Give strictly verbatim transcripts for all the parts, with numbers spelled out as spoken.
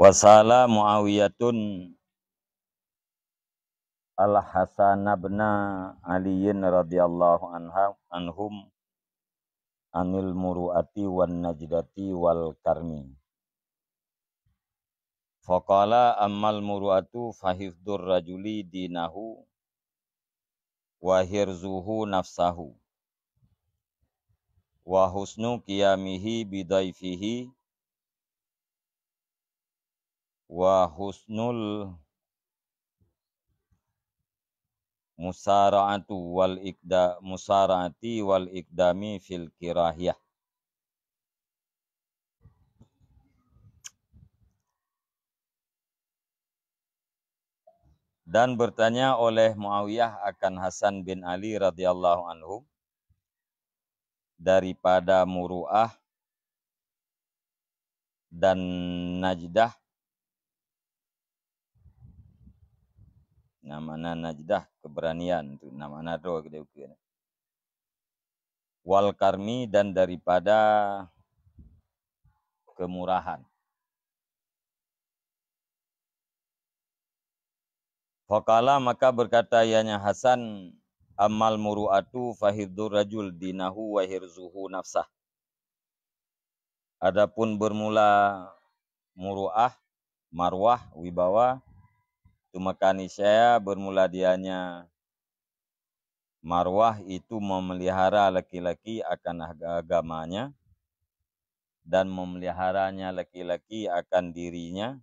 Fasala Muawiyatun Al-Hasan bin Aliyin radhiyallahu anha, anhum anil muru'ati wan najdati wal karmi. Faqala ammal muru'atu fahifdur rajuli dinahu wa hirzuhu nafsahu wa husnu qiyamihi bidhaifihi wa husnul musara'atu wal iqda-, musara'ati wal iqdami fil kirahiyah. Dan bertanya oleh Muawiyah akan Hasan bin Ali radhiyallahu anhu daripada muru'ah dan najdah. Nama najdah keberanian tu, nama nado kita ukur. Wal karmi, dan daripada kemurahan. Faqala, maka berkata ianya Hasan, ammal muru'atu fahifdur rajul dinahu wa hirzuhu nafsah. Adapun bermula muru'ah, marwah, wibawa, itu maka niscaya bermula dianya marwah itu memelihara laki-laki akan aga-, agamanya dan memeliharanya laki-laki akan dirinya,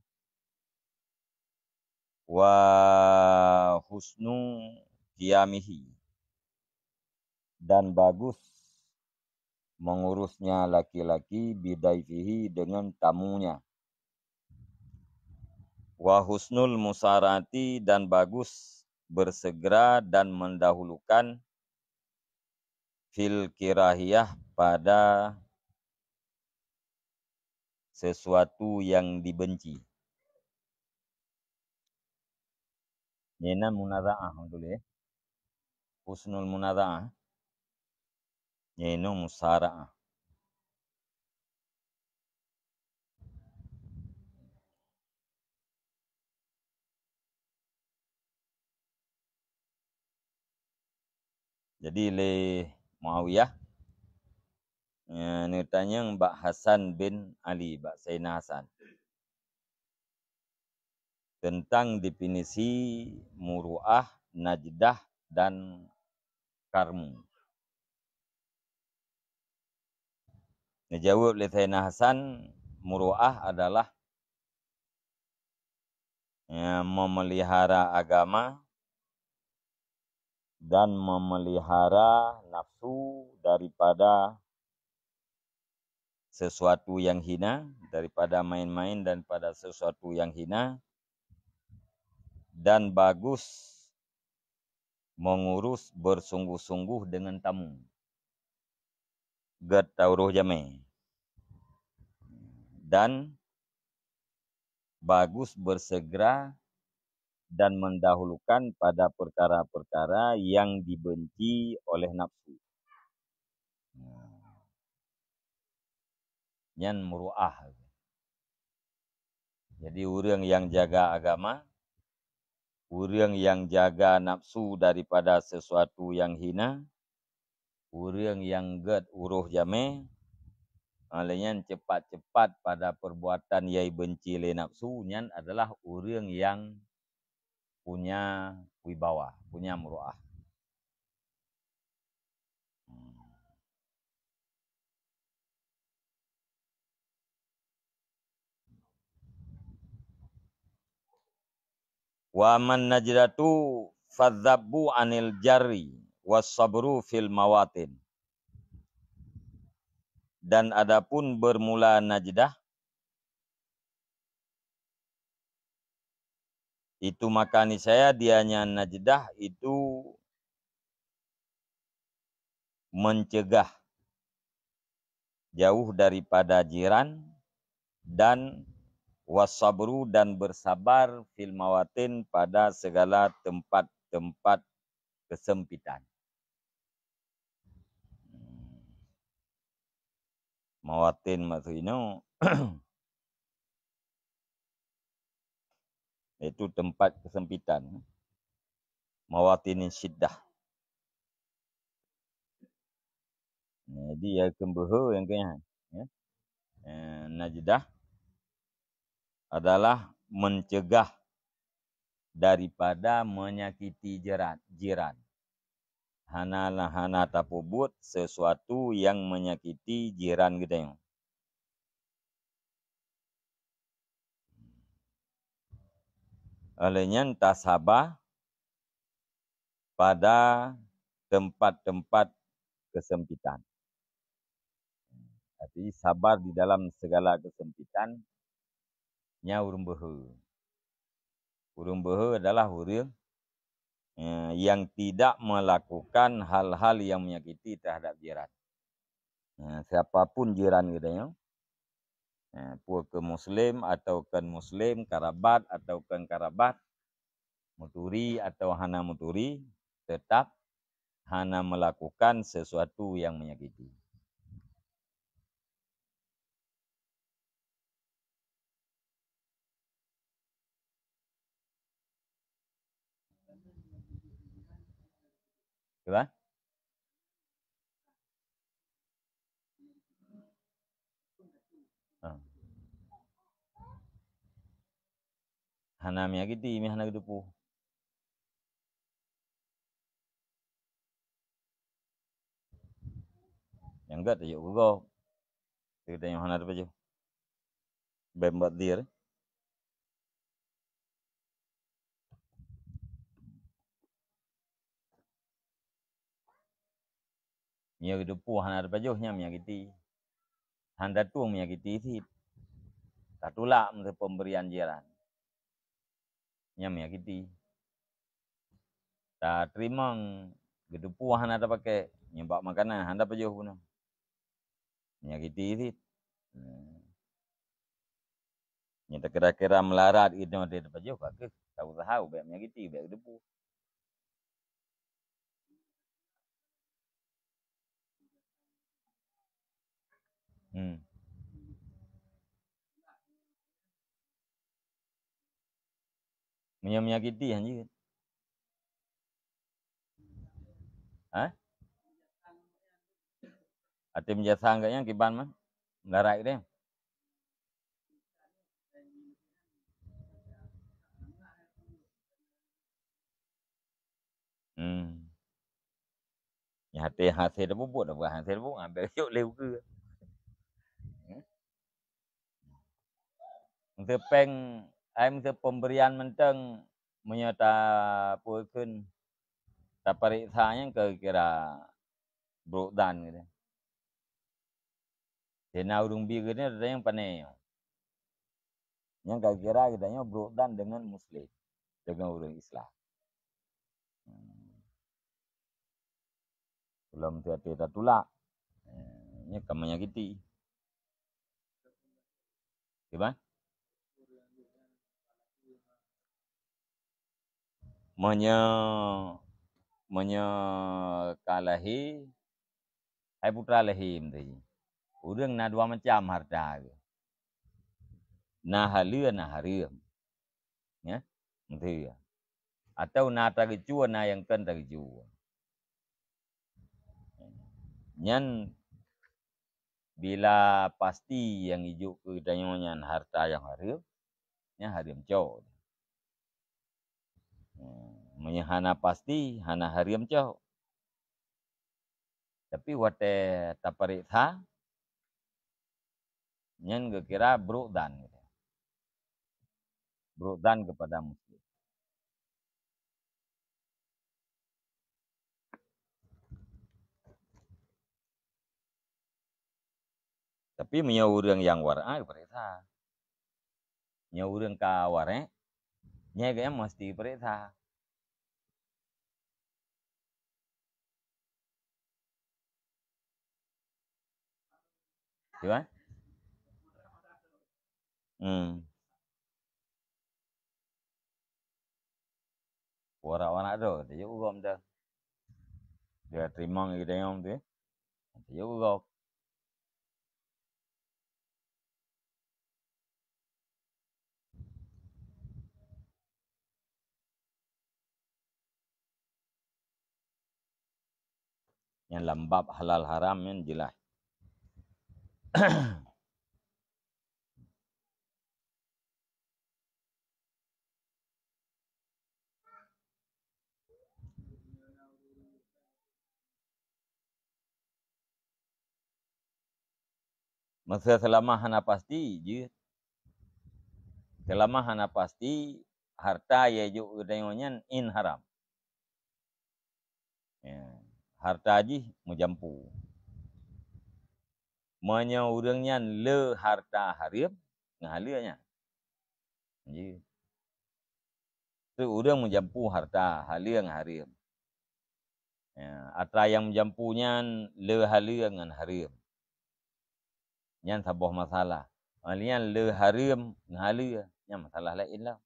wa husnu qiyamihi, dan bagus mengurusnya laki-laki, bidhaifihi, dengan tamunya, wa husnul musarati, dan bagus bersegera dan mendahulukan, fil kirahiyah, pada sesuatu yang dibenci. Nyan na munazaah tuléh. Husnul munazaah. Nyan na musaraah. Jadi lé Muawiyah, eh, neutanyong bak Hasan bin Ali, bak Saidina Hasan, teuntang definisi muru'ah, najdah, dan karmu. Neujaweueb lé Saidina Hasan, muru'ah adalah, ya, memelihara agama dan memelihara nafsu daripada sesuatu yang hina, daripada main-main, daripada sesuatu yang hina, dan bagus mengurus bersungguh-sungguh dengan tamu. Gét tauroh jamé. Dan bagus bersegera dan mendahulukan pada perkara-perkara yang dibenci oleh nafsu. Nyan muru'ah. Jadi, ureuëng nyang jaga agama, ureuëng nyang jaga nafsu daripada sesuatu nyang hina, ureuëng nyang gét uroh jamé, lé nyan cepat-cepat pada perbuatan nyang jibenci lé nafsu, nyan adalah ureuëng nyang punya wibawa, punya muru'ah. Wa amman najdatu fadzabbu anil jarri was sabru fil mawatin. Dan adapun bermula najdah, itu maka niscaya dianya najdah itu mencegah jauh daripada jiran, dan wasabru, dan bersabar, fil mawatin, pada segala tempat-tempat kesempitan. Mawatin maksud inoe, yaitu tempat kesempitan. Mawatinin syiddah. Jadi, ya, keumbeuhe nyang keu nyan, ya. Eh, najdah adalah mencegah daripada menyakiti jerat-, jiran. Hana, hana tapeubuet sesuatu nyang menyakiti jiran geutanyoe. Oleh nyan, tasaba pada tempat-tempat kesempitan. Arti sabar di dalam segala kesempitan, nyan ureuëng beuhe. Ureuëng beuhe adalah ureuëng, eh, yang tidak melakukan hal-hal yang menyakiti terhadap jiran. Eh, siapa pun jiran geutanyoe, eh, peue keu muslim atau kon muslim, karabat atau kon karabat, meuturi atau hana meuturi, tetap hana melakukan sesuatu yang menyakiti. Kiban? Ah. Hana menyakiti, meuhana geuteupeue. Nyang gét tajok keu gob. Teuka tanyoe hana teupajoh. Bèk bak dir. Nyoe geuteupeue hana teupajoh, nyan menyakiti. Hana tueng menyakiti cit. Tatulak meuseu pemberian jiran. Nyan menyakiti. Tateurimong geuteupeue hana tapakék, nyoe bak makanan hana pajoh bunoe. Menyakiti cit. Hmm. Nyoe takira-kira meularat geutanyoe tapajoh, ka keuh, ta useuha bèk menyakiti, bèk geuteupeue. Hmm. Meunyoe menyakiti han jeuet. Hah? Até meujasang geuh nyan kiban mah? Meularat geuh. Hmm. Nyan até hasé tapubuet, apa hasé tapubuet, ngambil jok lé ukeue. Hmm. Meuseu péng, ai meuseu pemberian mantong, meunyoe ta peue kheun, tapareksa nyan kira-kira brok dan gitu. Sina ureuëng bi geutanyoe, geutanyoe pane nyoe. Nyang ka kira geutanyoe brok dan deungon muslim, deungon ureuëng Islam. Hmm. Ulôn teuka tatulak. Eh, nyoe ka menyakiti. Kiban? Meunyoe, meunyoe ka lahé, hai putra lahé meuntri. Ureuëng na dua macam hareuta geuh. Na haleue, na hareuem. Ya, meuntri. Atau na tageucue, na nyang kon tageucue. Nyan bila pasti nyang ijok keu geutanyoe nyan hareuta nyang hareuem, nyan hareuem cok. Meunyoe hana pasti, hana hareuem cok. Tapi watée tapareksa, nyan geukira brok dan gitu. Brok dan kepada muslim. Tapi meunyoe ureuëng nyang warak, ah, geupareksa. Meunyoe ureuëng ka warék, nyan geuh meusti geupareksa. Kiban? Hmm. Warak-warak droe, tajok u gob dah. Dia teurimong geutanyoe tu, tajok u gob. Nyan lam bab halal haram nyan jeulaih. Meusé seulama hana pasti jeuet. Seulama hana pasti, harta nyang jok geutanyoe nyan in haram. Ya, harta jih meujampu. Meunyoe ureuëng nyan le harta hareuem, ngon haleue nyan. Jih. Tu ureuëng meujampu harta haleue ngon hareuem. Ya, atra nyang meujampu nyan le haleue ngon hareuem. Nyan saboh masalah. Nyan le hareuem ngon haleue, nyan masalah laén lah.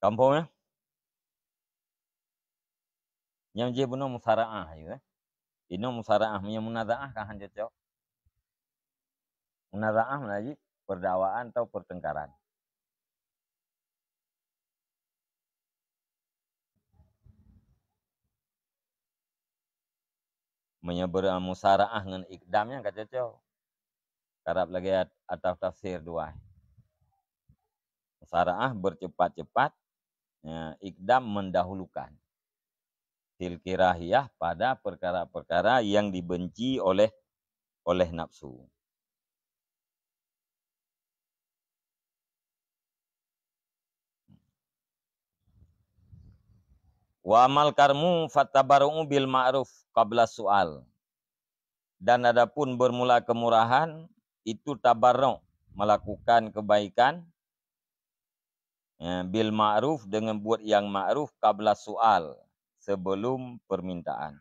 Kampung ya? Nyang jih bunoe musaraah, ya. Inoe musaraah, meunyoe munazaah kan hana cocok. Munazaah meunajih perdakwaan atau pertengkaran. Meunyoe beumusaraah ngon ikdam nyan ka cocok. Karab lagée at-, atau tafsir dua. Musaraah bercepat-cepat, ya, ikdam mendahulukan. Fil kirahiyah pada perkara-perkara yang dibenci oleh, oleh nafsu. Wa amal karmu fatabaru'u bil ma'ruf qabla su'al. Dan adapun bermula kemurahan, itu tabarru', melakukan kebaikan, ya, bil ma'ruf, dengan buat yang ma'ruf, qabla su'al, sebelum permintaan.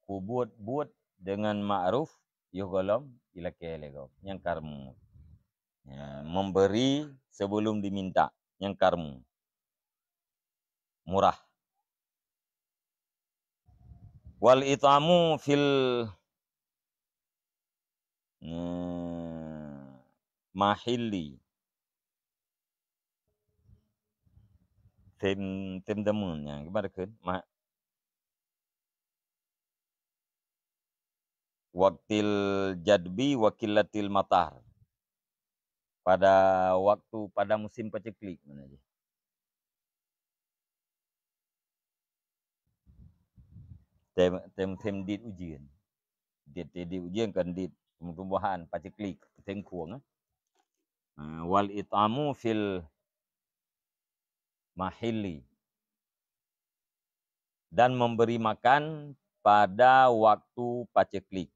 Kubuet-buet dengan ma'ruf, yoh gohlom ilakée lé gob. Nyang karmu. Ya, memberi sebelum diminta. Nyang karmu. Murah. Wal it'amu fil, eh, mahilli. Tem, tem demen nyan. Gimana kheun? Ma-, waktil jadbi wa qillatil matar. Pada waktu, pada musim paceklik, mana je. Tem, tem, tem dit ujeuen. Dit, dit, dit ujeuen kan dit tumbuh-tumbuhan, paceklik, sengkueng, eh. Ha, wal it'amu fil mahilli. Dan memberi makan pada waktu paceklik.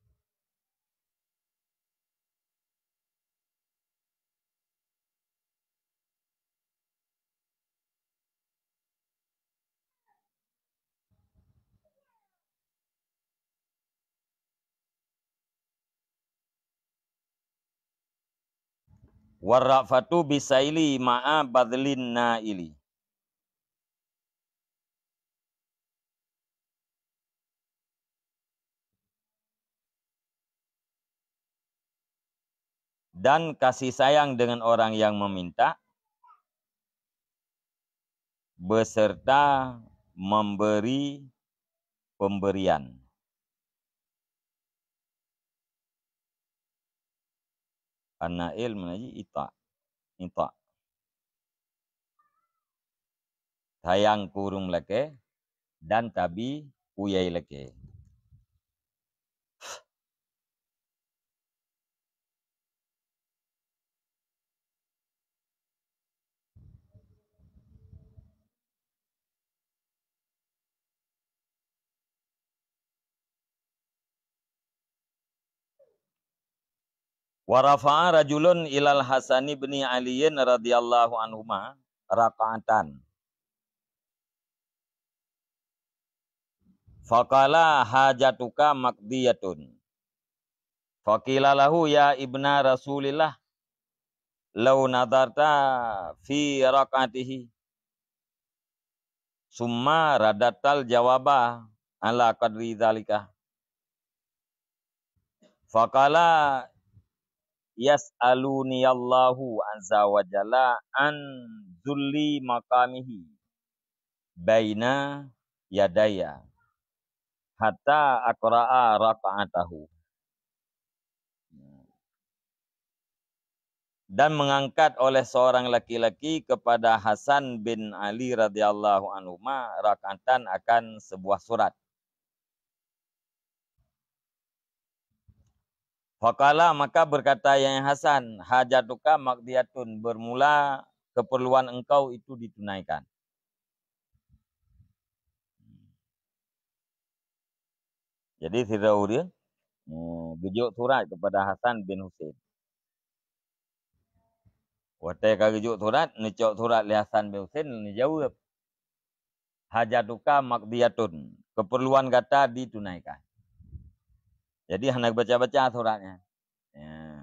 Warrafatu bisaili ma'a badlin naili. Dan kasih sayang dengan orang yang meminta, beserta memberi pemberian. An-nail meunajih ita. Ita. Sayang keu ureuëng lakée dan tabi kuyée lakée. Wa rafa'a rajulun ilal Hasan ibni Aliyin radhiyallahu anhuma raka'atan. Faqala, "Hajatuka maqdiyatun." Faqila lahu, "Ya ibna Rasulillah, "Lau nadharta fi rak'atihi, summa radadtal jawaba ala qadri dzalika." Faqala, "Yas'aluni Allahu azza wa jalla an dzulli maqamihi baina yadayya hatta aqra'a rak'atahu." Dan mengangkat oleh seorang laki-laki kepada Hasan bin Ali radhiyallahu anhuma rak'atan, akan sebuah surat. Faqala, maka berkata Yang Hasan, "Hajatuka maqdiyatun, bermula keperluan engkau itu ditunaikan." Jadi sidroe ureuëng, eh, geujok surat kepada Hasan bin Husein. Watée ka geujok surat, neucok surat lé Hasan bin Husein, neujaweueb, "Hajatuka maqdiyatun, keperluan gata ditunaikan." Jadi hana baca-baca surat nyan. Ya.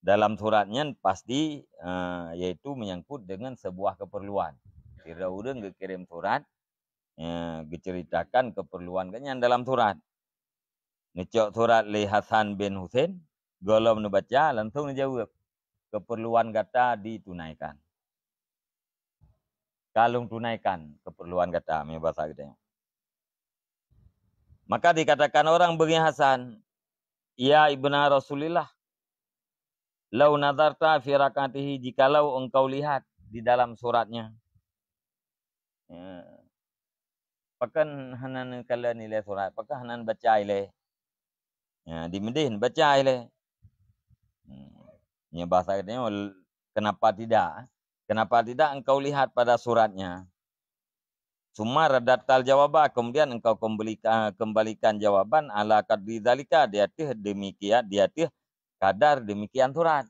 Dalam surat nyan pasti, eh, yaitu menyangkut dengan sebuah keperluan. Sidroe ureuëng geukirém surat, eh, geuceritakan keperluan geuh nyan dalam surat. Neucok surat lé Hasan bin Husein, gohlom neubaca, langsung neujaweueb, "Keperluan gata ditunaikan." Ka lôn tunaikan keperluan gata, meunyoe basa geutanyoe. Maka dikatakan orang bagi Hasan, "Ya ibna Rasulillah, lau nadharta fi rak'atihi, jikalau engkau lihat di dalam suratnya." Ya. Pakon hana neukalon ilée surat, pakon hana neubaca ilée. Ya, dimeudeh neubaca ilée. Hmm. Nyoe basa geutanyoe, kenapa tidak? Kenapa tidak engkau lihat pada suratnya? Summa radadtal jawaba, kemudian engkau kembali-, kembalikan jawaban ala qadri dzalika, di ateueh demikian, di ateueh kadar demikian surat.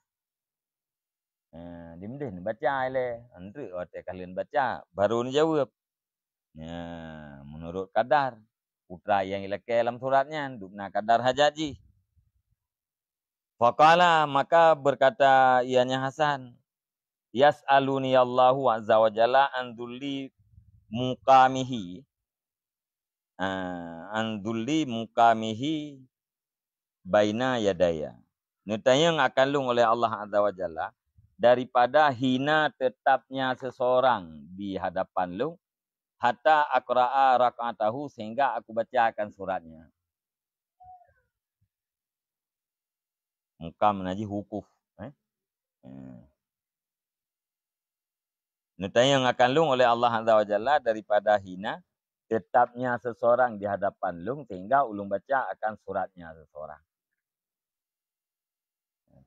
Eh, dimeudeh neubaca ilée, enteuk watée ka lheueh neubaca, baru neujaweueb. Ya, meunurot kadar putra nyang ilakée lam surat nyan, dubna kadar hajat jih. Faqala, maka berkata ianya Hasan, "Yas'aluni Allahu azza wa jalla an dzulli muqamihi, eh, an dzulli muqamihi baina yadayya." Neutanyong akan lôn oleh Allah azza wa jalla daripada hina tetapnya seseorang di hadapan lôn, hatta aqra'a rak'atahu, sehingga aku bacakan suratnya. Muqam na jih wukuf, eh? Eh. Neutanyong akan lôn oleh Allah azza wa jalla daripada hina tetapnya seseorang di hadapan lôn, sehingga ulôn baca akan suratnya seseorang.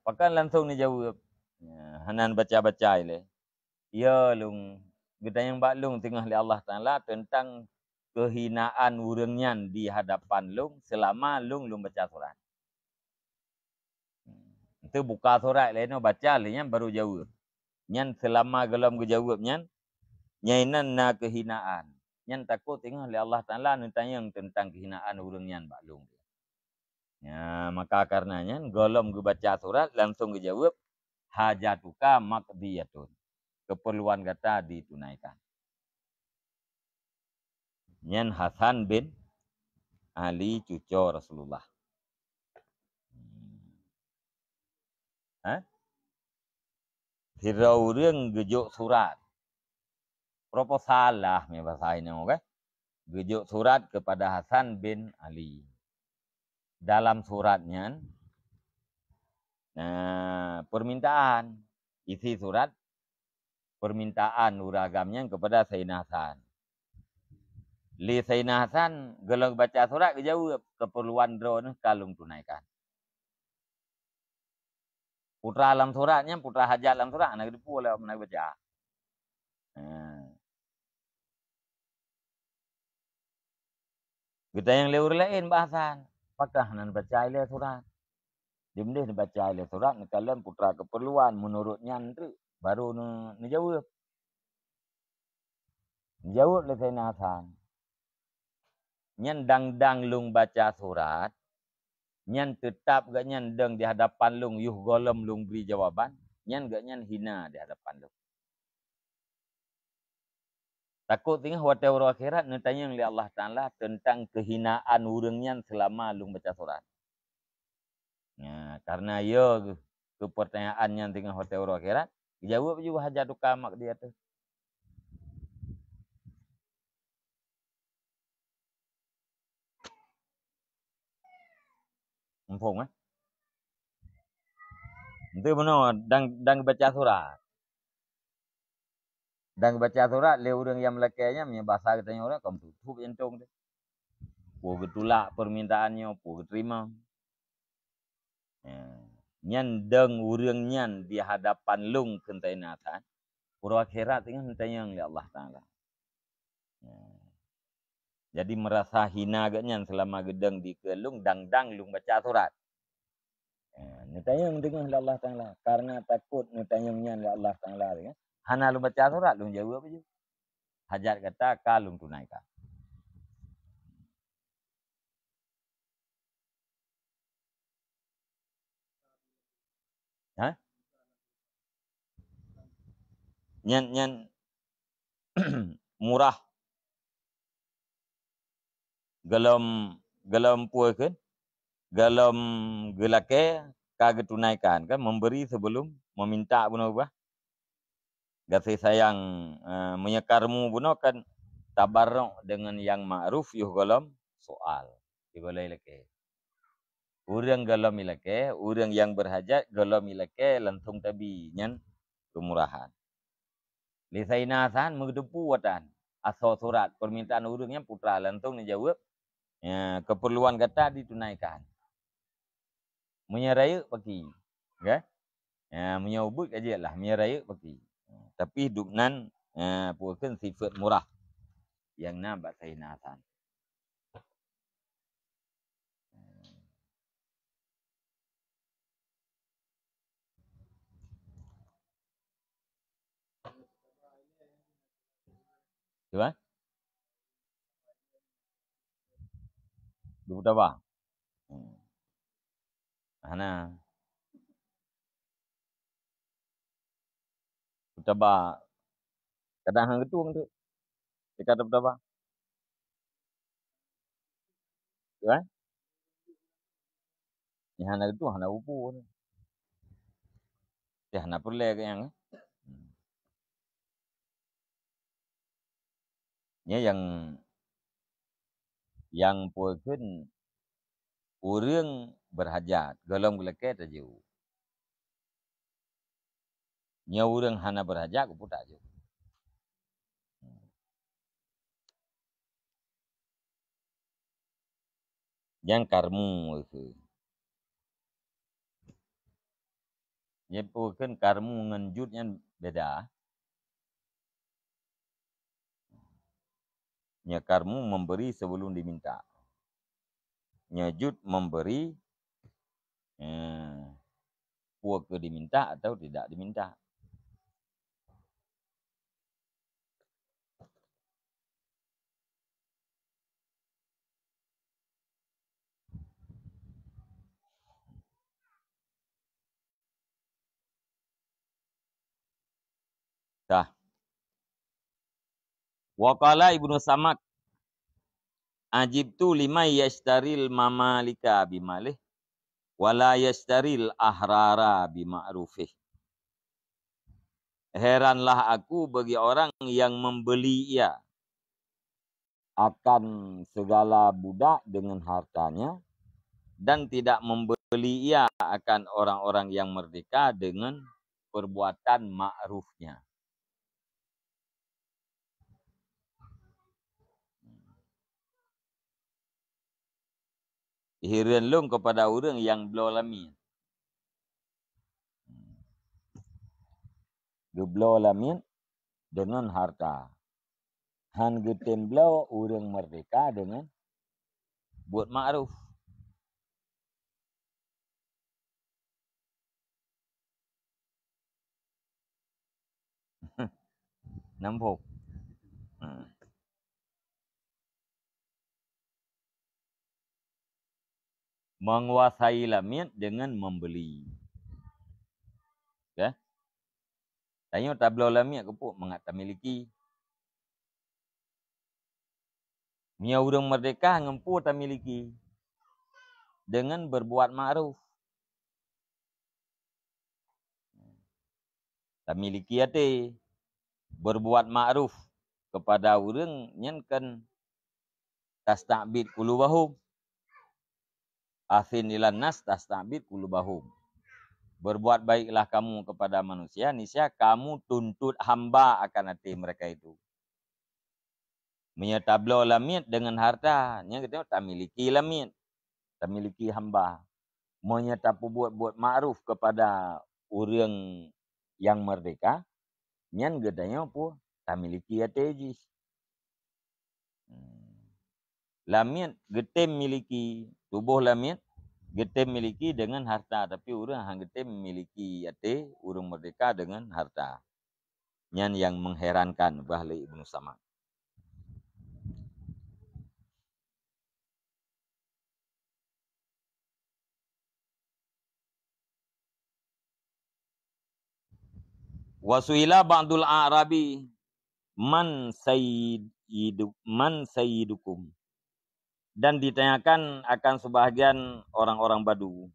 Pakon langsung neujaweueb, ya, hana baca-baca ilée. Ya lôn, geutanyong bak lôn teungoh lé Allah Taala teuntang keuhinaan ureuëng nyan di hadapan lôn seulama lôn, lôn baca surat. Enteuk buka surat lé nyoe, baca lé nyan baru jaweueb. Nyan seulama gohlom geujaweueb nyan, nyan inan na keuhinaan. Nyan takot teungoh lé Allah Taala neutanyong teuntang keuhinaan ureuëng nyan bak lôn. Ya, maka kareuna nyan gohlom geubaca surat langsung geujaweueb, "Hajatuka maqdiyatun." Keperluan gata ditunaikan. Nyan Hasan bin Ali, cuco Rasulullah. Hah? Sidroe ureuëng geujok surat. Proposal lah, meubahasae nyoe, kan? Geujok surat kepada Hasan bin Ali. Dalam surat nyan, nah, permintaan, isi surat permintaan ureuëng agam nyan kepada Saidina Hasan. Lé Saidina Hasan, gohlom baca surat geujaweueb, "Keperluan droeneuh ka lôn tunaikan." Putra lam surat nyan, putra hajat lam surat, hana geuteupeue lé, hana geubaca. Ha. Geutanyong lé ureuëng laén bak Hasan, "Pakon hana neubaca ilée surat?" Dimdeh neubaca ilée surat, neukalon putra keperluan, meunurot nyan treuk, baru neu-, neujaweueb. Jaweueb lé Saidina Hasan, "Nyan dang-dang lôn baca surat, nyan teutab gobnyan dong di hadapan lôn yoh gohlom lôn bri jawaban, nyan geuhnyan hina di hadapan lôn. Takot singoh watée uroe akhirat neutanyong lé Allah Taala teuntang keuhinaan ureuëng nyan seulama lôn baca surat. Nah, karena yo keupeurtanyaan nyan singoh watée uroe akhirat, geujaweueb ju hajat tuka mak di ateueh. Muphom, eh? Enteuk bunoe dan, dan baca surat. Dan baca surat lé ureuëng nyang meulakée nyan, meunyoe basa geutanyoe ureuëng, kon tutup jantong teuh. Peue geutulak permintaan nyoe, peue geuterima. Ya. Nyan dong ureuëng nyan di hadapan lôn kheun teuingat that. Uroe akhirat nyan tanyong lé Allah Taala. Ya. Jadi meurasa hina geuhnyan seulama geudong di keue lôn dang-dang lôn baca surat. Ya. Neutanyong teungoh lé Allah Taala. Karena takot neutanyong nyan lé Allah Taala, ya. Hana lôn baca surat, lôn jaweueb ju. Hajat gata ka lôn tunaikan. Hah? Nyan, nyan murah. Golom, golom peue kheun? Golom geulakée ka geutunaikan, kan? Memberi sebelum meminta bunoe bah. Gaséh sayang, eh, meunyoe karmu bunoe kan tabarok deungon nyang ma'ruf yoh golom soal. Di golom ilakée. Ureuëng golom ilakée, ureuëng nyang beurhajat golom ilakée langsong tabi nyan keumurahan. Lé Saidina Hasan meugeuteupeue watan asoe surat permintaan ureuëng nyan putra langsong neujaweueb, "Ya, keperluan gata ditunaikan." Meunyoe rayeuk paki, kan? Ya, meunyoe ubit ka jeuet lah, meunyoe rayeuk paki. Tapi dubnan, ya, peue kheun sifeuet murah nyang na bak Saidina Hasan. Cuba? Dua puluh tabah. Hmm. Hana. Peutaba kadang hana geutueng tu. Teuka peutaba. Kan? Nyang hana geutueng hana upu. Teuh hana peureulée keu nyang. Nyan nyang, nyang peue kheun ureuëng beurhajat, gohlom geulakée tajok. Nyoe ureuëng hana beurhajat, keupeue tajok. Nyang karmu kheun. Nyan peue kheun karmu ngon jud nyan beda. Nyoe karmu memberi sebelum diminta. Nyoe jud memberi, eh, peue keu diminta atau tidak diminta. Tah. Wa qala Ibnu Samak, "Ajibtu liman yashtaril mamalika bimalih, wa la yashtaril ahrara bima'rufih." Heranlah aku bagi orang yang membeli ia akan segala budak dengan hartanya, dan tidak membeli ia akan orang-orang yang merdeka dengan perbuatan ma'rufnya. Hireuen lôn keupada ureuëng nyang bloe lamiet. Geubloe lamiet deungon harta. Han geutem bloe ureuëng meurdehka deungon buet ma'ruf. Namphok. Menguasai lamiet dengan membeli. Oke? Tanyoe tabloe lamiet keupeue mangat tamiliki. Meunyoe ureuëng meurdehka ngon peue tamiliki? Deungon berbuat ma'ruf. Tamiliki até, berbuat ma'ruf kepada ureuëng nyan kan tasta'bid qulubahum. Ahsin ilan nas tasta'bid qulubahum. Berbuat baiklah kamu kepada manusia, niscaya kamu tuntut hamba akan até mereka itu. Meunyoe tabloe lamiet deungon harta, nyan geutanyoe tamiliki lamiet, tamiliki hamba. Meunyoe tapeubuet buet ma'ruf kepada ureuëng nyang meurdehka, nyan geutanyoe peue? Tamiliki até jih. Hmm. Lamiet geutem miliki, tuboh lamiet geutem miliki deungon harta, tapi ureuëng hana geutem miliki até ureuëng meurdehka deungon harta. Nyan nyang mengherankan, bah lé Ibnu Samak. Wa su'ila ba'dul a'rabi, "Man sayyidu-, man sayyidukum?" Dan ditanyakan akan sebahagian orang-orang Badu,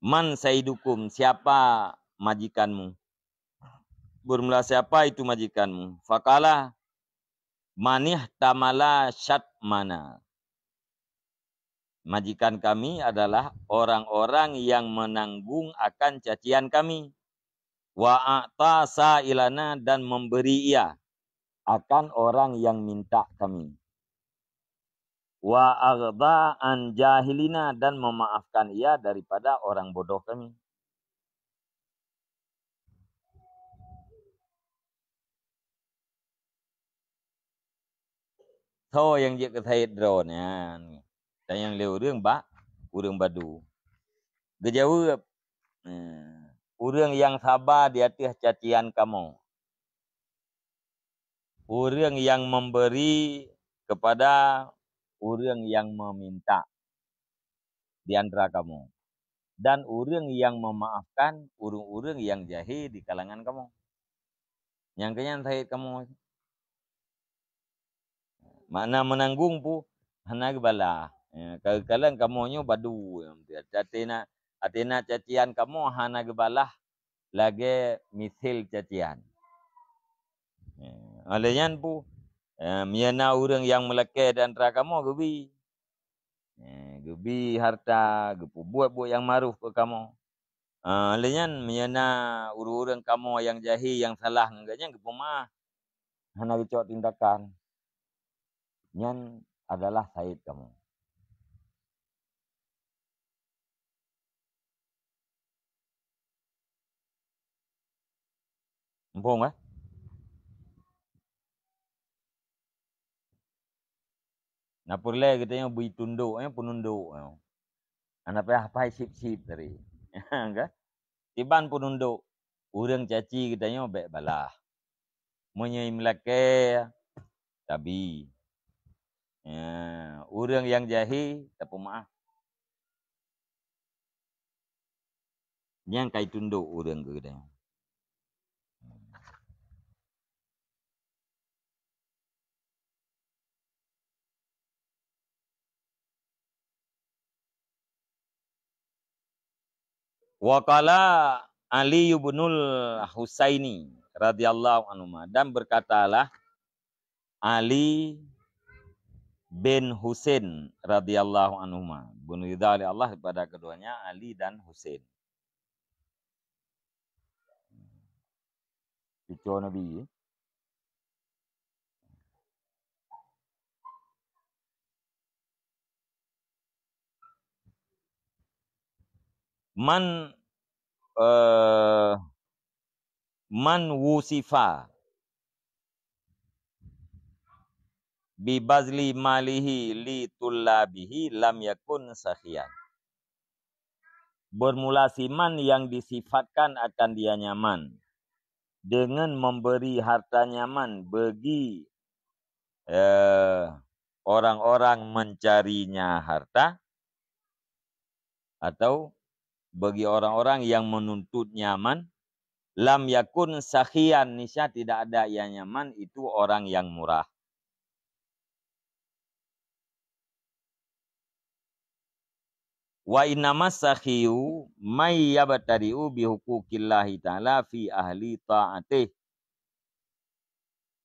"Man sayyidukum, siapa majikanmu?" Bermula, "Siapa itu majikanmu?" Faqala, "Manihtamala syatmana." Majikan kami adalah orang-orang yang menanggung akan cacian kami. "Wa a'ta sa'ilana," dan memberi ia akan orang yang minta kami. "Wa aghda an jahilina," dan memaafkan ia daripada orang bodoh kami. Soe nyang jeuet keu sayed droeneuh nyan? Tanyong lé ureuëng ba-, ureuëng Badu. Geujaweueb, "Eh, ureuëng nyang saba di ateueh cacian kamoe, ureuëng nyang memberi kepada ureuëng nyang meminta di antara kamoe, dan ureuëng nyang memaafkan ureuëng-ureuëng nyang jahé di kalangan kamoe." Nyang keu nyan sayed kamoe. Makna meunanggong peue? Hana geubalah. Ya, ka-, kadang kamoe nyoe Badu, até na, até na cacian kamoe hana geubalah lagée misil cacian. Ya, óh lheueh nyan peue? Ya, meunyoe na ureuëng nyang meulakée di antara kamoe geubi. Eh, geubi harta, geupeubuet buet nyang ma'ruf keu kamoe. Ah, lé nyan, meunyoe na ureuëng-ureuëng kamoe nyang jahé, nyang salah ngon geuhnyan, geupeumeu'ah, hana geucok tindakan, nyan adalah sayed kamoe. Muphom, eh? Na peureulée geutanyoe bri tundok, eh, peunundok, eh. Hana payah pai sip-sip tadi. Kan? Kiban peunundok, ureuëng caci geutanyoe bék balah. Meunyoe meulakée, tabi. Ya, ureuëng nyang jahé, tapeumeu'ah. Nyang kai tundok ureuëng keu geutanyoe. Wa qala Ali ibnul Husaini radhiyallahu anhuma, dan berkatalah Ali bin Husain radhiyallahu anhuma, beuridha lé Allah kepada keduanya, Ali dan Husain. Cucu Nabi. Man, eh, man wusifa bi bazli malihi li tullabihi lam yakun sakhiyan. Bermula siman yang disifatkan akan dia nyaman dengan memberi harta nyaman bagi, eh, orang-orang mencarinya harta, atau Bagi orang-orang yang menuntut nyaman, lam yakun sakhian, niscaya tidak ada yang nyaman, itu orang yang murah. Wa innamas sakhiyu may yabtadi'u bi huquqillahi ta'ala fi ahli ta'atih.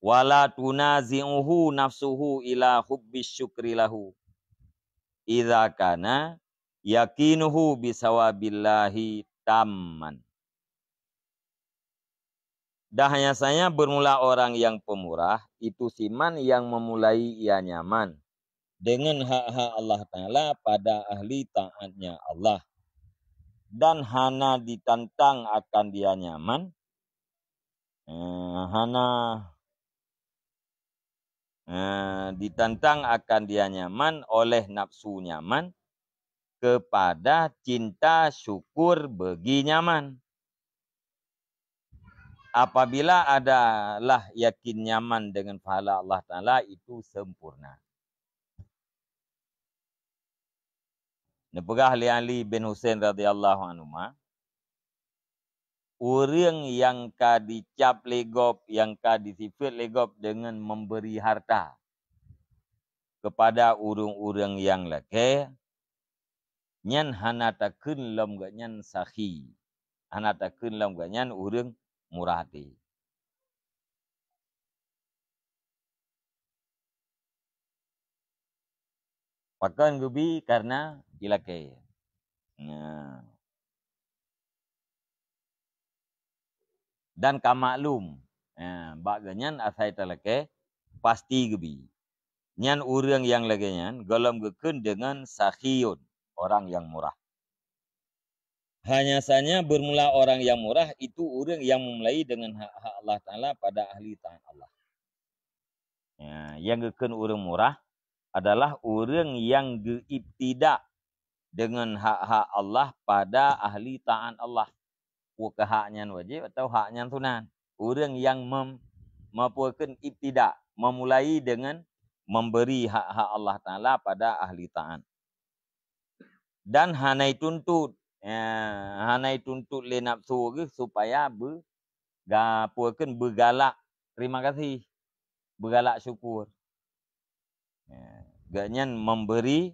Wa la tunazi'uhu nafsuhu ila hubbis syukri lahu. Idza kana yaqinuhu bisawabillahi tamman. Dan hanya saja bermula orang yang pemurah, itu siman yang memulai ia nyaman dengan hak-hak Allah Ta'ala pada ahli taatnya Allah. Dan hana ditantang akan dia nyaman, eh, hana, eh, ditantang akan dia nyaman oleh nafsu nyaman kepada cinta syukur bagi nyaman. Apabila adalah yakin nyaman dengan pahala Allah Ta'ala, itu sempurna. Neupeugah lé Ali bin Husain radhiyallahu anhuma, ureuëng nyang ka dicap lé gob, nyang ka disifeuet lé gob deungon memberi harta kepada ureuëng-ureuëng nyang lakée, nyan hana takheun lom gobnyan sakhi, hana takheun lom gobnyan ureuëng murah até. Pakon geubi? Karena ilakée. Nah. Dan ka maklum, nah, bak gobnyan asai talakée pasti geubi. Nyan ureuëng nyang lagée nyan gohlom geukheun deungon sakhiyun, orang yang murah. Hanya saja bermula orang yang murah itu ureuëng yang memulai dengan hak-hak Allah Ta'ala pada ahli taat Allah. Ya, nyang geukheun ureuëng murah adalah ureuëng nyang geuibtidak deungon hak-hak Allah pada ahli taat Allah. Peue keuh hak nyan wajéb atawa hak nyan sunat. Ureuëng nyang mem-, meupeukeun ibtidak, memulai deungon memberi hak-hak Allah Ta'ala pada ahli taat. Dan hana ituntut, ya, hana ituntut lé nafsu geuh supaya beu-, ga-, peue kheun beugalak terima kasih, beugalak syukur. Ya, gobnyan memberi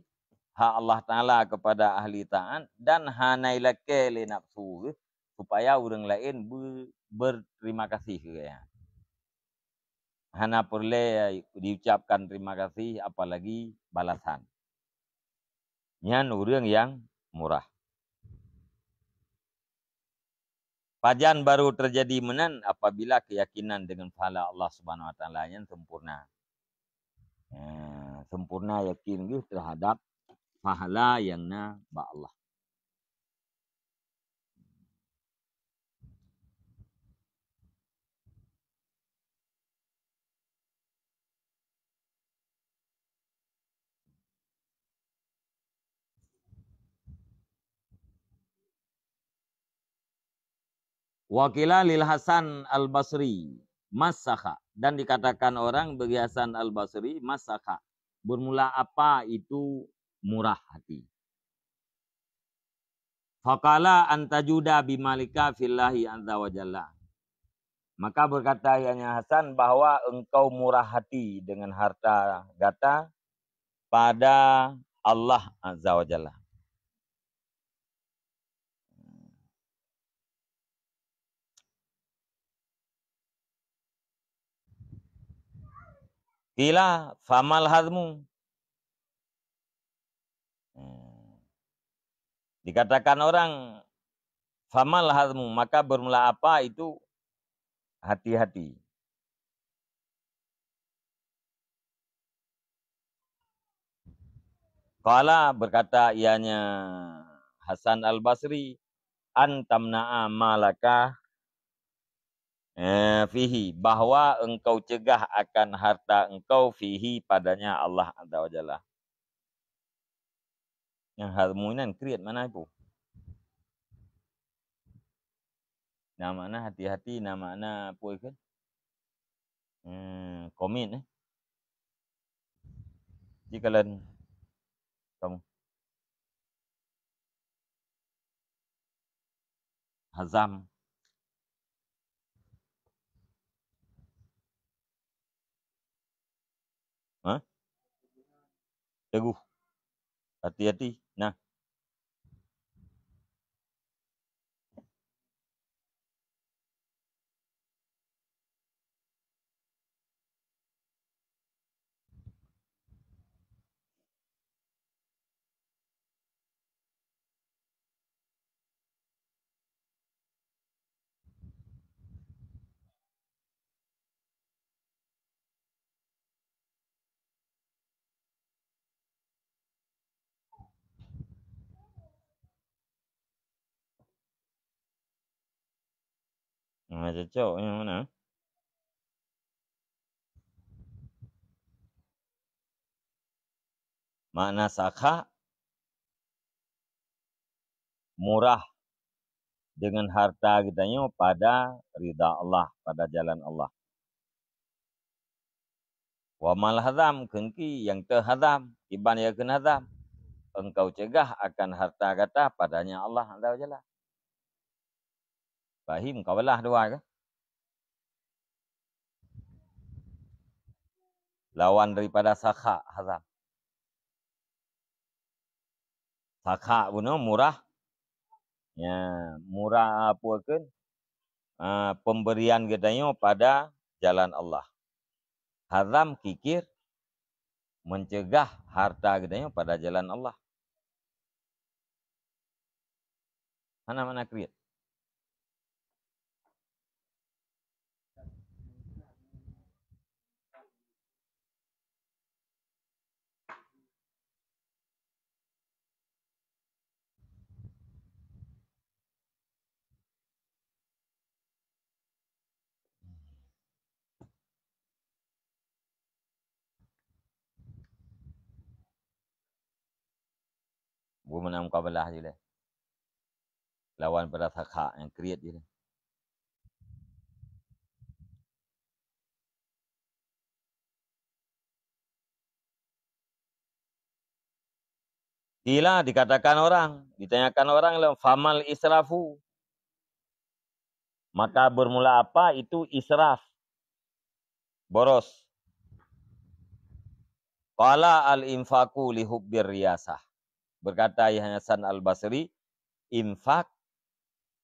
hak Allah Ta'ala kepada ahli taat dan hana ilakée lé nafsu geuh supaya ureuëng laén beu-, berterima kasih keu gobnyan. Hana peureulée diucapkan terima kasih, apalagi balasan. Nyan ureuëng nyang murah. Pajan baru teujadi meunan? Apabila keuyakinan deungon pahala Allah Subhanahu Wa Taala nyan sempurna. Eh, sempurna yakin geuh teuhadap pahala nyang na bak Allah. Wa qila lil Hasan Al-Basri, "Mas sakha?" Dan dikatakan orang bagi Hasan Al-Basri, "Mas sakha?" Bermula apa itu murah hati? Faqala, "An tajuda bimalika fillahi azza wa jalla." Maka berkata ianya Hasan bahwa engkau murah hati dengan harta gata pada Allah Azza wa Jalla. Qila, "Famal hazmu?" Hmm. Dikatakan orang, "Famal hazmu?" Maka bermula apa itu hati-hati. Qala, berkata ianya Hasan Al-Basri, "An tamna'a malaka, eh, fihi," bahwa engkau cegah akan harta engkau, fihi, padanya Allah Azza wa Jalla. Nyang hazmu nyan kriet makna peue? Na makna hati-hati, na makna peue kheun? Hmm, komit, eh. Jikalon kamu. hazam. Hah? Teguh. Hati-hati. Nah. Nah, cocok nyang mana? Makna sakha, murah dengan harta geutanyoe pada ridha Allah, pada jalan Allah. Wa mal hazam, kheun ki nyang teuhazam, kiban nyang kheun hazam. Engkau cegah akan harta gata padanya Allah Azza wa Jalla. Fahim, kabelah dua ke? Lawan daripada sakha, hazam. Sakha bunoe murah. Ya, murah apa kheun? Ah, pemberian geutanyoe pada jalan Allah. Hazam kikir mencegah harta geutanyoe pada jalan Allah. Hana makna kriet. Beumeunang mukabalah jih lé. Lawan pada sakha nyang kriet jih lé. Qila, dikatakan orang, ditanyakan orang lom, "Famal israfu?" Maka bermula apa itu israf? Boros. Qala, "Al-infaqu li hubbir riyasah." Berkata Yahya Hasan Al-Basri, "Infak,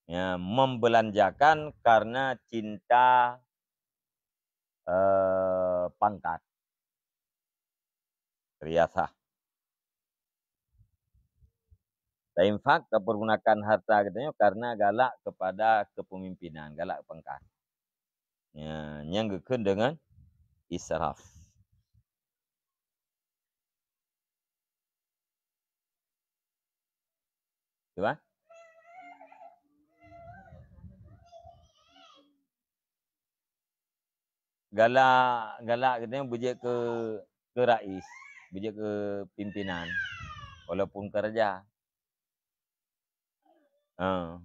ya, membelanjakan karena cinta, eh, pangkat." Riyasah. Tainfak, tapergunakan harta geutanyoe karena galak kepada kepemimpinan, galak pangkat. Ya, nyang geukheun deungon israf. Cuba. Galak, galak geutanyoe beujeuet keu, keu rais, beujeuet keu pimpinan, walaupun keu raja. Ha.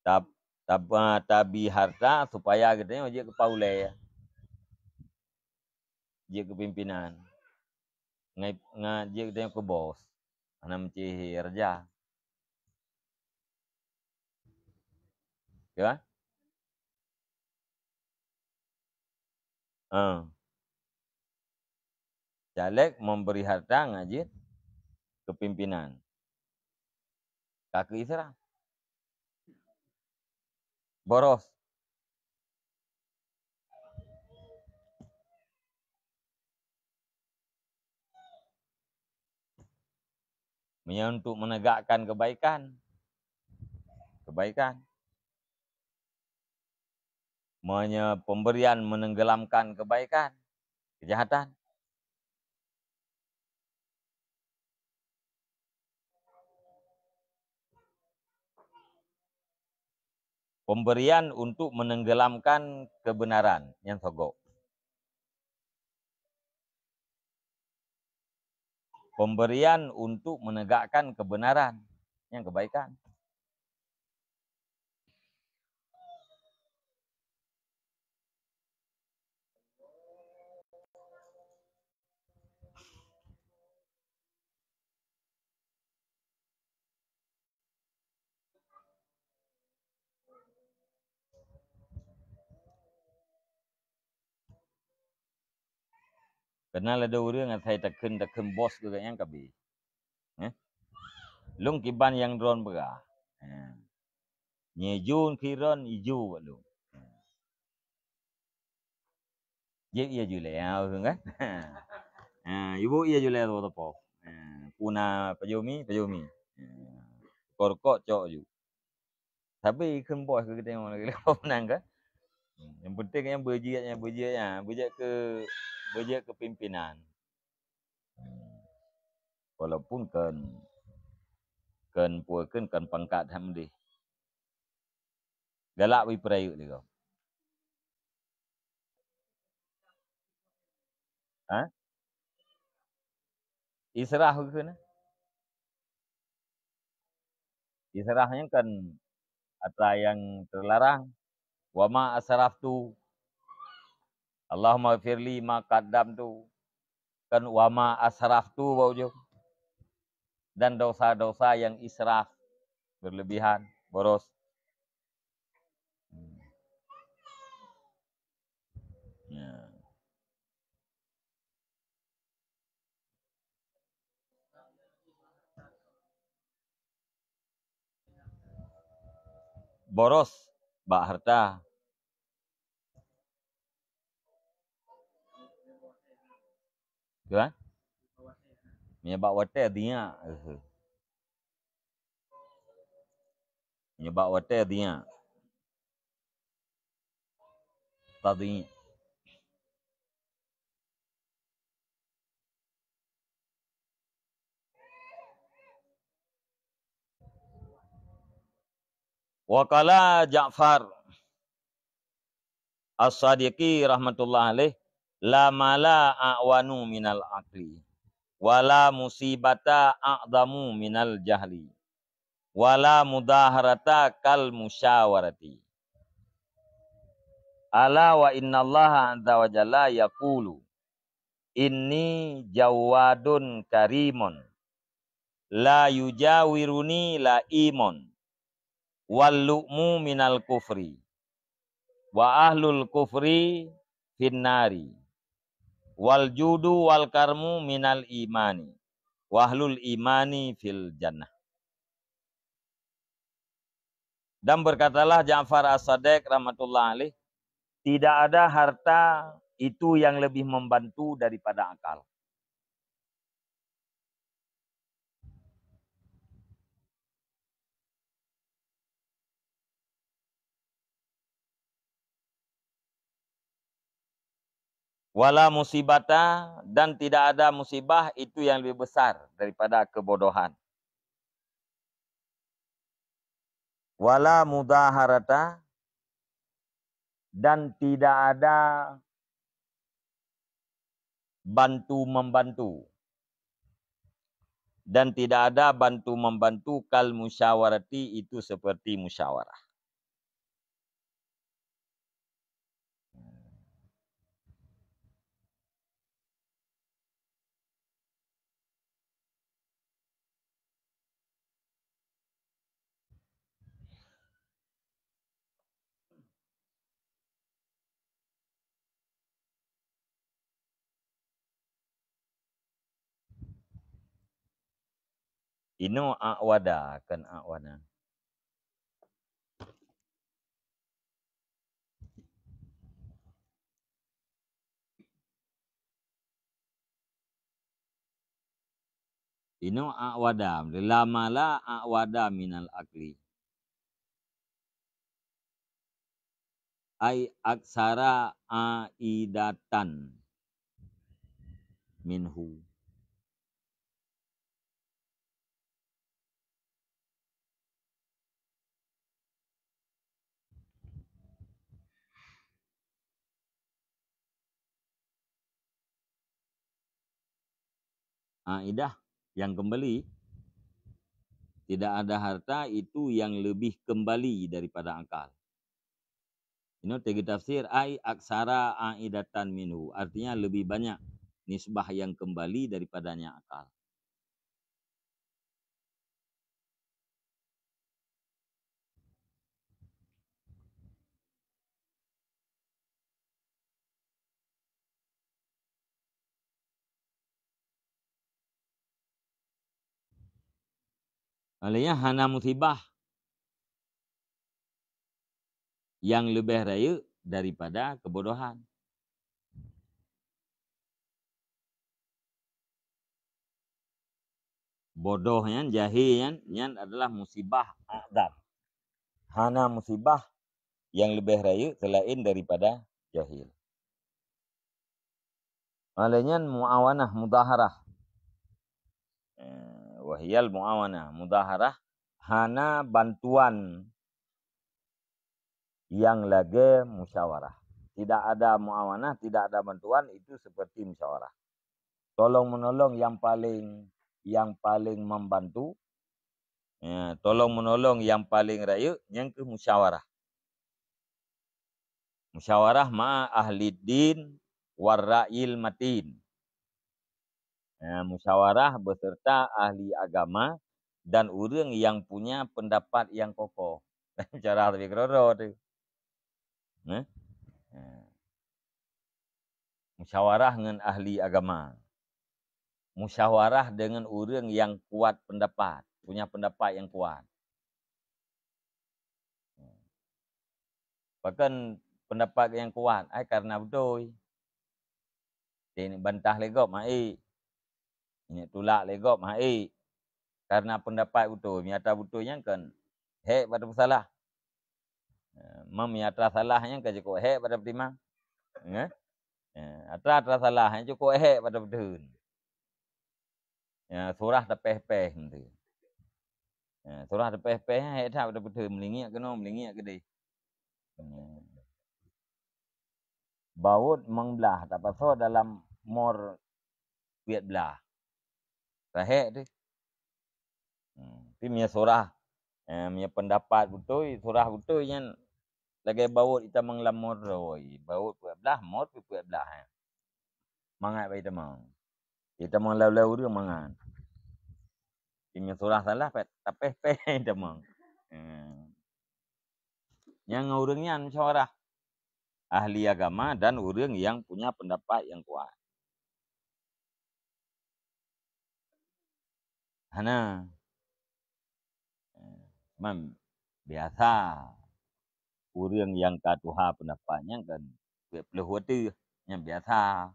Tab-, tab-, tabi harta supaya geutanyoe jeuet keu paulée, jeuet keu pimpinan, ngai, ngai jeuet geutanyoe keu bos, hana meucéh raja. Ya? Ah. Caleg memberi harta ngon jeuet keu pimpinan. Ka keu israf. Boros. Meunyoe untuk menegakkan kebaikan, kebaikan. Meunyoe pemberian menenggelamkan kebaikan, kejahatan. Pemberian untuk menenggelamkan kebenaran, nyan sogok. Pemberian untuk menegakkan kebenaran, nyan kebaikan. Keunan ladôm ureuëng asai takheun-takheun bos keu gobnyan ka abéh. Eh? Lôn kiban nyang droen peugah. Ha. Nyejun khiron iju bak lôn. Ha. Jép ie julée, ha, ureuëng kan? Ha, ibu ie julée tu teupok. Ha, puna pajomi, pajomi. Ha, rukok-rukok cok ju. Tapi ikheun bos keu geutanyoe lagée lôn peunang kan? Yang penting yang beujeuet, yang beujeuet, ya, beujeuet keu, beujeuet keu pimpinan. Walaupun kan, kan puai kan, kan pangkat ham deh. Galak bri peurayeuk lé gob. Ha? Israf keu na? Israf nyan kan atra nyang teularang. Wa ma asraftu. Allahumma firli ma qaddamtu. Kan wa ma asraftu bak ujong. Dan dosa-dosa yang israf, berlebihan, boros. Hmm. Ya. Boros bak harta. Kan? Meunyoe bak watée diak. Meunyoe bak watée diak. Tadi. Wa qala Ja'far As-Sadiqi rahmatullah alaih, "La mala a'wanu minal aqli, wa la musibata a'zamu minal jahli, wa la mudaharata kal musyawarati." Ala wa innallaha azza wa jalla yaqulu, "Inni jawadun karimun, la yujawiruni la'imun, wal lu'mu minal kufri, wa ahlul kufri finnari, wal judu wal karmu minal imani, wa ahlul imani fil jannah." Dan berkatalah Ja'far As-Sadiq rahmatullah alaih, "Tidak ada harta itu yang lebih membantu daripada akal." Wala musibata, dan tidak ada musibah itu yang lebih besar daripada kebodohan. Wala mudaharata, dan tidak ada bantu membantu. Dan tidak ada bantu membantu kal musyawarati, itu seperti musyawarah. Inoe a'wada, kon a'wana. Inoe a'wada, la mala a'wada minal aqli. Ai aksara aidatan minhu. Aidah, yang kembali. Tidak ada harta itu yang lebih kembali daripada akal. Inoe teutafsir, ai aksara aidatan minhu, artinya lebih banyak nisbah yang kembali daripadanya akal. Oleh nyan hana musibah nyang leubeh rayeuk daripada keubodohan. Bodoh nyan, jahé nyan, nyan adalah musibah a'zam. Hana musibah nyang leubeh rayeuk seulaén daripada jahil. Oleh nyan muawanah mudhaharah. Eh, wahiyal muawanah mudhaharah, hana bantuan nyang lagée musyawarah. Tidak ada muawanah, tidak ada bantuan, itu seperti musyawarah. Tolong menolong yang paling, yang paling membantu, ya, tolong menolong yang paling rayeuk, nyan keuh musyawarah. Musyawarah ma'a ahli din war ra'yil matin. Ya, musyawarah beserta ahli agama dan ureuëng yang punya pendapat yang kokoh. Cara lebih keudroe tu. Nah. Ya. Musyawarah ngon ahli agama. Musyawarah dengan ureuëng yang kuat pendapat, punya pendapat yang kuat. Pakon pendapat nyang kuat? Ai, karena beutôi. Teuingat bantah lé gob, hana ék. Ingat tulak lé gob, hana ék. Karena pendapat beutôi, meunyo atra beutôi nyan kan hék bak tapeusalah. Eh, meunyo atra salah nyan kan cukôp hék bak tapeutimang. Eh? Eh, atra, atra salah nyan cukôp hék bak tapeutheun. Ya, surah tapéh-péh nanti. Ya, surah tapéh-péh, ya, hék that tapeutheun, meulingiek keunoe, meulingiek keudeh. Hmm. Baut limong blaih, tapasoe dalam mor peuet blaih. Sahih tu. Hmm. Tapi meunyo surah, eh, meunyo pendapat beutôi, surah beutôi nyan lagée baut itamong lam mor roi. Baut peuet blaih, mor peuet blaih, eh. Mangat bak itamong. Itamong lalu-lalu ureuëng mangat. Meunyo surah salah, pet-, tapéh-péh itamong. Hmm. Nyang ureuëng nyan musyawarah. Ahli agama dan ureuëng yang punya pendapat yang kuat. Hana. Cuman biasa ureuëng nyang ka tuha pendapat nyan kan peuet ploh watée, nyan biasa.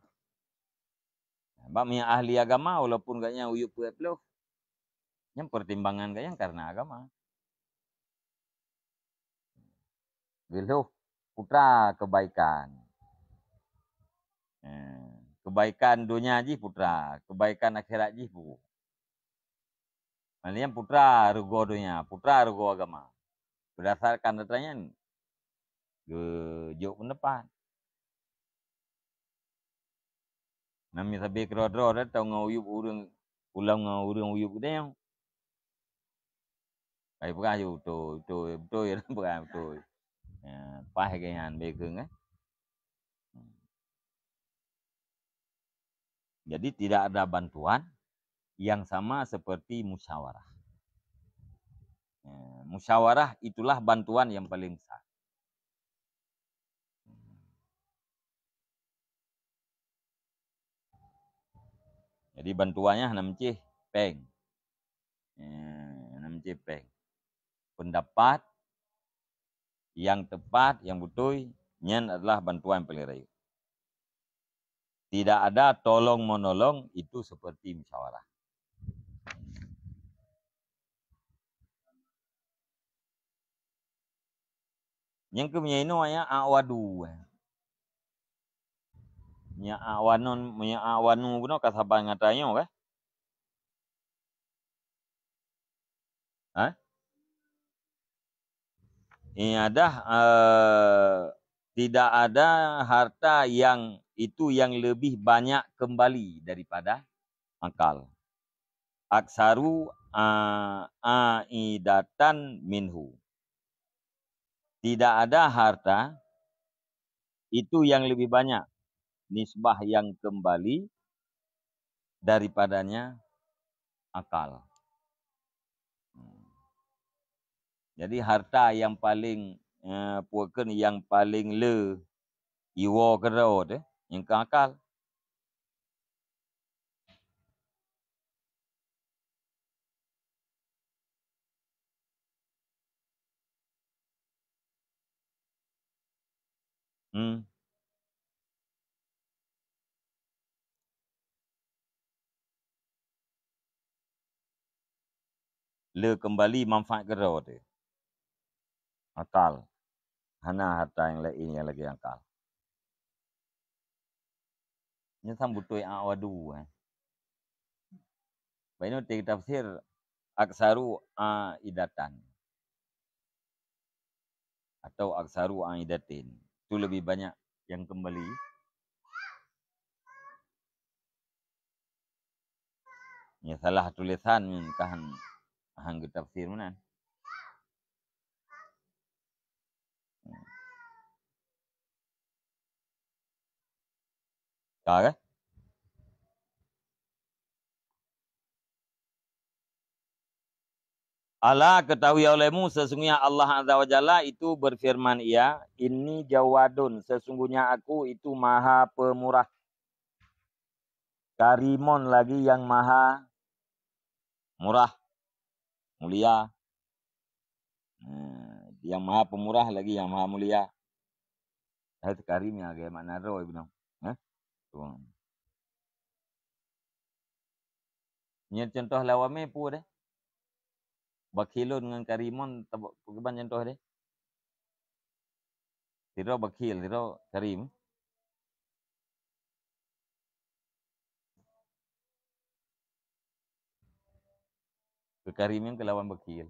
Bak meunyo ahli agama, walaupun gobnyan uyueb peuet ploh, nyan pertimbangan gobnyan karena agama. Geulhôh putra kebaikan. Eh, kebaikan donya jih putra, kebaikan akhirat jih pu. Malah nyan putra rugoe donya, putra rugoe agama. Berdasarkan data nyan, geujok pendapat. Nami sabe keudroe-droe dah tau ngon uyueb ureuëng, pulang ngon ureuëng uyueb geutanyoe. Ai peugah ju beutôi, beutôi, beutôi, peugah beutôi. Ya, paih geuh nyan, bèk keuh, eh. Jadi tidak ada bantuan yang sama seperti musyawarah. Ya, musyawarah itulah bantuan yang paling besar. Jadi bantuannya hana meucéh péng. Eh, hana meucéh péng. Pendapat yang tepat, yang beutôi, nyan adalah bantuan paling rayeuk. Tidak ada tolong menolong itu seperti musyawarah. Nyang keu meunyoe inoe ya awadu. Nya awanun, nya awanu bunoe ka saban ngon tanyoe kah? Hah? Iadah, eh, tidak ada harta yang itu yang lebih banyak kembali daripada akal. Aksaru, a-, aidatan minhu. Tidak ada harta itu yang lebih banyak nisbah yang kembali daripadanya akal. Jadi harta yang paling, eh, peue kheun, yang paling le iwoe keudroe teuh, nyang keu akal. Hmm. Le keumbali manfaat keudroe teuh. Akal. Hana harta nyang laén nyang lagèe akal. Nyan sang beutôi awadu, eh. Bak inoe teuh tafsir aksaru aidatan atau aksaru aidatin. Itu lebih banyak yang kembali. Ya, salah tulisan nyan ka han, han geutafsir meunan. Ka kah? Ala, ketahui olehmu, sesungguhnya Allah Azza wa Jalla itu berfirman, Ia, Inni Jawadun, sesungguhnya Aku itu Maha Pemurah. Karimon lagi yang Maha Murah, mulia. Nah, yang Maha Pemurah lagi yang Maha Mulia. Hai Karim nyang lagèe makna droe bunoe. Hah? Tuan. Nyan contoh lawamé peue deh? Bakhilun ngon karimon, tab-, pakriban contoh deh? Sidroe bakhil, sidroe karim. Keu karim nyan keu lawan bakhil.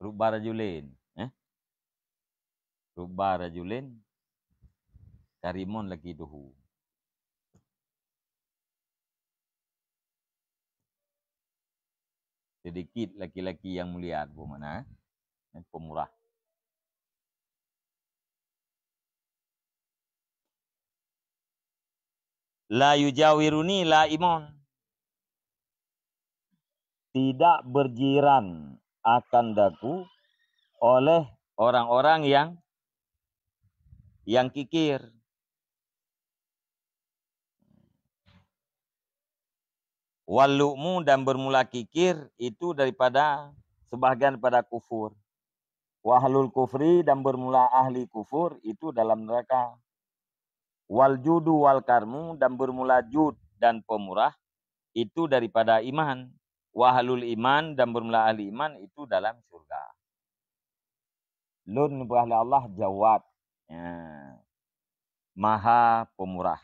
Rubba rajulin, eh? Rubba rajulin karimon lakitu. Sedikit laki-laki yang mulia, bu makna, eh, pemurah. La yujawiruni la'imun. Tidak berjiran akan daku oleh orang-orang yang, yang kikir. Wal lu'mu, dan bermula kikir itu daripada sebahagian daripada kufur. Wa ahlul kufri, dan bermula ahli kufur itu dalam neraka. Wal judu wal karmu, dan bermula jud dan pemurah itu daripada iman. Wa ahlul iman, dan bermula ahli iman itu dalam syurga. Lôn neupeugah lé Allah Jawad. Ya. Maha Pemurah.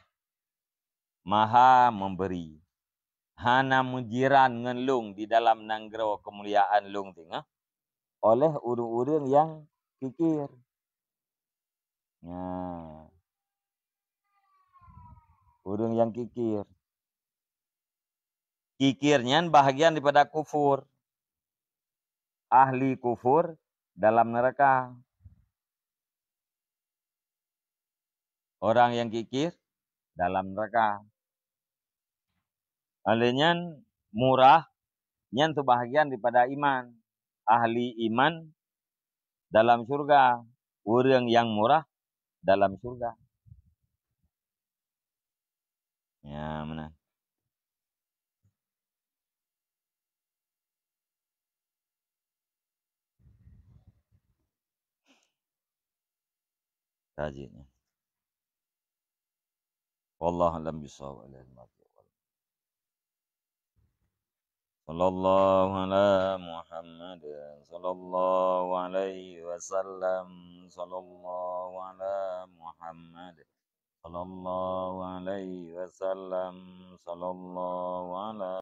Maha Memberi. Hana meujiran ngon lôn di dalam nanggroe keumuliaan lôn singoh oleh ureuëng-ureuëng nyang kikir. Nah. Ureuëng nyang kikir. Kikir nyan bahagian daripada kufur. Ahli kufur dalam neraka. Orang yang kikir dalam neraka. Oleh nyan, murah nyan sebahagian daripada iman. Ahli iman dalam syurga. Ureuëng nyang murah dalam syurga. Ya, meunan. Tajiknya. Wallahu a'lam bishawab. Sallallahu ala Muhammad, sallallahu alaihi wasallam, sallallahu ala Muhammad, sallallahu alaihi wasallam, sallallahu ala